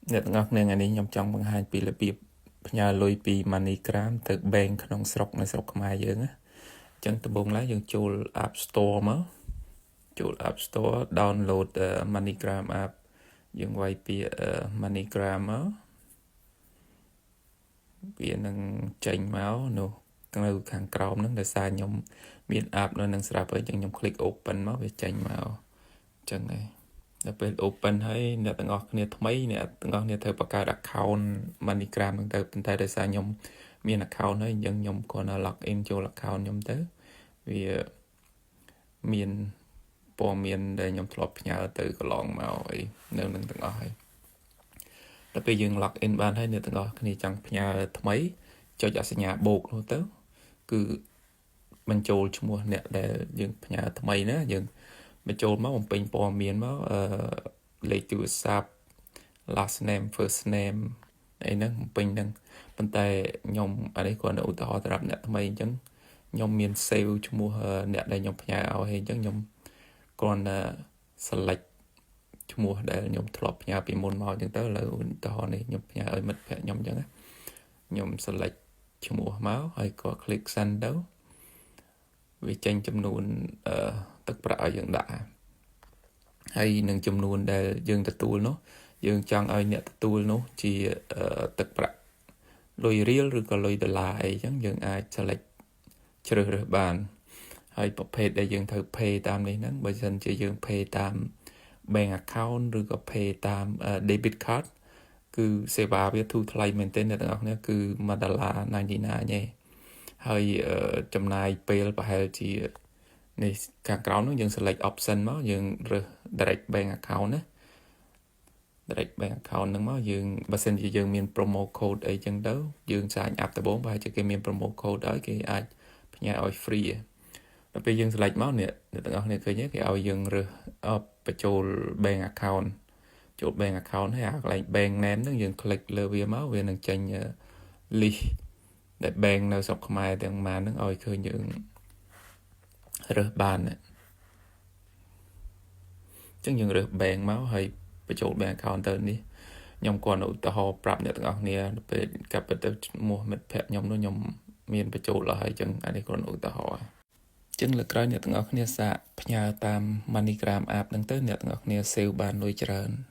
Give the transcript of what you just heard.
អ្នកទាំងអស់គ្នាថ្ងៃនេះខ្ញុំចង់បង្ហាញពីរបៀបផ្ញើលុយពី MoneyGram ទៅ Bank ក្នុងស្រុកនៅស្រុកខ្មែរយើងណាអញ្ចឹងដំបូងឡើយយើងចូល App Store មកចូល App Store download MoneyGram app យើងវាយពាក្យ MoneyGram មកវានឹងចេញមកនោះនៅខាងក្រោមហ្នឹងដោយសារខ្ញុំមាន app នៅនឹងស្រាប់ហើយអញ្ចឹងខ្ញុំ click open មកវាចេញមកអញ្ចឹងឯងដល់ពេល open ហើយអ្នកទាំងអស់គ្នាថ្មីអ្នកទាំងអស់គ្នាត្រូវបង្កើត account MoneyGram ហ្នឹងទៅប៉ុន្តែដោយសារខ្ញុំមាន account ហើយអញ្ចឹងខ្ញុំគ្រាន់តែ log in ចូល account ខ្ញុំទៅវាមានព័ត៌មានដែលខ្ញុំធ្លាប់ផ្ញើទៅកន្លងមកអីនៅនឹងទាំងអស់ហើយដល់ពេលយើង log in បានហើយអ្នកទាំងអស់គ្នាចង់ផ្ញើថ្មីចុចអសញ្ញាបូកនោះទៅគឺបញ្ចូលឈ្មោះអ្នកដែលយើងផ្ញើថ្មីណាយើងបញ្ចូលមកបំពេញព័ត៌មានមកអឺលេខទូរស័ព្ទ last name, first name អីហ្នឹងបំពេញហ្នឹងប៉ុន្តែខ្ញុំអានេះគ្រាន់តែឧទាហរណ៍សម្រាប់អ្នកថ្មីអញ្ចឹងខ្ញុំមាន save ឈ្មោះអ្នកដែលខ្ញុំផ្ញើឲ្យហើយអញ្ចឹងខ្ញុំគ្រាន់តែ select ឈ្មោះដែលខ្ញុំធ្លាប់ផ្ញើពីមុនមកអញ្ចឹងទៅឥឡូវឧទាហរណ៍នេះខ្ញុំផ្ញើឲ្យមិត្តភក្តិខ្ញុំអញ្ចឹងណាខ្ញុំ select ឈ្មោះមកហើយក៏ click send ទៅវាចេញចំនួនអឺទឹកប្រាក់ឲ្យយើងដាក់ហើយនឹងចំនួនដែលយើងទទួលនោះយើងចង់ឲ្យអ្នកទទួលនោះជាទឹកប្រាក់លុយរៀលឬក៏លុយដុល្លារអីចឹងយើងអាច select ជ្រើសរើសបានហើយប្រភេទដែលយើងត្រូវ pay តាមនេះហ្នឹងបើសិនជាយើង pay តាម bank account ឬក៏ pay តាម debit card គឺសេវាវាធូរថ្លៃមែនទែនអ្នកទាំងអស់គ្នាគឺ1ដុល្លារ99ទេហើយចំណាយពេលប្រហែលជានេះខាងក្រោមនោះយើង select option មកយើងរើស direct bank account ណា direct bank account ហ្នឹងមកយើងបើសិនជាយើងមាន promo code អីចឹងទៅយើង sign up ដំបូងប្រហែលជាគេមាន promo code ឲ្យគេអាចផ្ញើឲ្យ free ដល់ពេលយើង select មកនេះអ្នកទាំងអស់គ្នាឃើញគេឲ្យយើងរើសបញ្ចូល bank account ចូល bank account ហើយអាកន្លែង bank name ហ្នឹងយើង click លើវាមកវានឹងចេញ list ដែល bank នៅស្រុកខ្មែរទាំងប៉ុន្មានហ្នឹងឲ្យឃើញយើងរើសបានអញ្ចឹងយើងរើស bank មកហើយបញ្ចូល bank account ទៅនេះខ្ញុំគ្រាន់តែឧទាហរណ៍ប្រាប់អ្នកទាំងអស់គ្នាពេលកាប់ទៅឈ្មោះមិត្តភក្តិខ្ញុំនោះខ្ញុំមានបញ្ចូលអស់ហើយអញ្ចឹងអានេះគ្រាន់ឧទាហរណ៍ចឹងលើកក្រោយអ្នកទាំងអស់គ្នាសាកផ្ញើតាម MoneyGram app ហ្នឹងទៅអ្នកទាំងអស់គ្នា save បានលុយច្រើន។